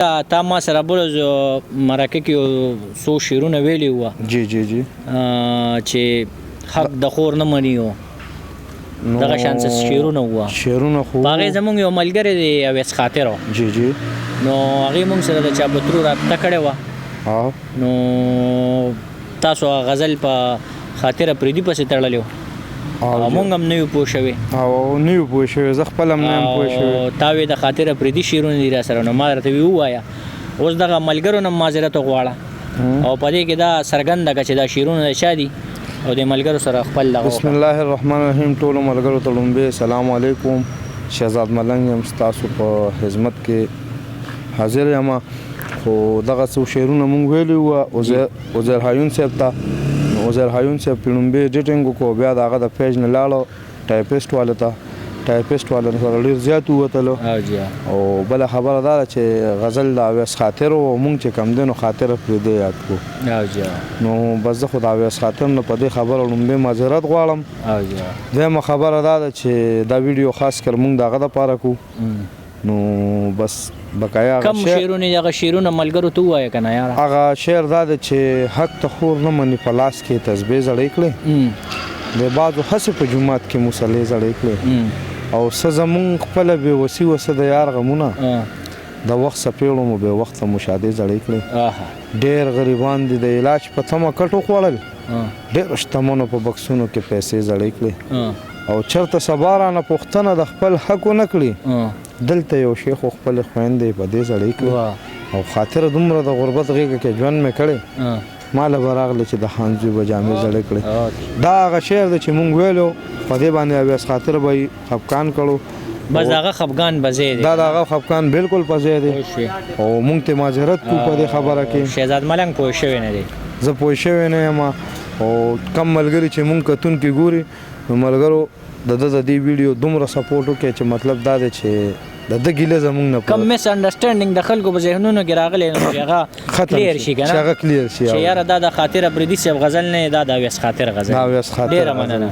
تا ما سره بل ورځ مرکه کې یو څو شعرونه ویلي وو. جی جی جی. چې حق د خور نه مني او دغه شان څه شعرونه وو. شعرونه خو هغه زمونږ یو ملګری دی اویس خاطر. جی جی. نو هغه مونږ سره د چا په ترو رابطه کړې وه. نو تاسو هغه غزل په خاطر اپریدي پسې تړلی و او مونږ هم نه یو پوه شوي. او نه یو پوه شوي، زه خپل هم نه یم پوه شوی. تا وې د خاطر اپریدي شعرونه دي را سره، نو ما درته وی ووایه. اوس دغه ملګرو نه معذرت وغواړه او په دې کې دا څرګنده کړه چې دا شعرونه د چا دي او د ملګرو سره خپل دغه. بسم الله الرحمن الرحیم. ټولو ملګرو ته لومبی سلام علیکم. شهزاد ملنګ یم، ستاسو په خدمت کې حاضر یم. خو دغه څو شعرونه مونږ ویلي وو عزیر حیون صاحب ته. نو عزیر حیون صاحب په لومبی ایډیټینګ وکړو، بیا د هغه د پیج نه لاړو ټایپسټ والو ته، ټایپسټ والو سره ډېر زیات ووتلو. او بله خبره دا ده چې غزل د اویس خاطر و، مونږ چې کم دی نو خاطر اپریدی یاد کړو. نو بس زه خو د اویس خاطر نه په دې خبره لومبی معذرت غواړم. دویمه خبره دا ده چې دا ویډیو خاص کر مونږ د هغه دپاره کوو. نو بس بقایا کم شعرونه، هغه شعرونه ملګرو ته ووایه که نه یاره. هغه شعر دا دی چې حق ته خور نه مني په لاس کې تسبیح زړې کړې، د بعضو هسې په جومات کې مصلې زړې کړې، او څه زمونږ خپله بې وسي وه، څه د یار غمونه، د وخت څپېړو مو بې وخته مشادې زړې کړې. ډېر غریبان دي د علاج په تمه کټ وخوړل، ډېرو شتمنو په بکسونو کې پیسې زړې کړې، او چرته سبا رانه پوښتنه د خپل حق ونه کړي، دلته یو شیخ خپلې خویندې په دې زړې کړې. او خاطر دومره د غربت غېږه کې ژوند مې کړی، ما له به راغله چې د خان زوی به جامې زړې کړې. دا هغه شعر دی چې مونږ ویلو، په دې باندې اویس خاطر به یې خفقان کړو. بس هغه خفګان په ځای دی. دا د هغه خفقان بالکل په ځای دی او مونږ ته معذرت کوو په دې خبره کې. شهزاد ملنګ پوه شوی نه دی. زه پوه شوی نه یم. او کم ملګري چې مونږ کتونکي ګوري، نو ملګرو د ده د دې ویډیو دومره سپورټ وکړي چې مطلب دا دی چې د ده ګیله زمونږ نه کم مس انډرسټینډینګ د خلکو په ذهنونو کې راغلی، نو چې هغه کلیر شي کنه، چې هغه کلیر شي چې یاره دا د خاطر اپریدي صاحب غزل نه، دا د اویس خاطر غزل. دا اویس خاطر. ډېره مننه.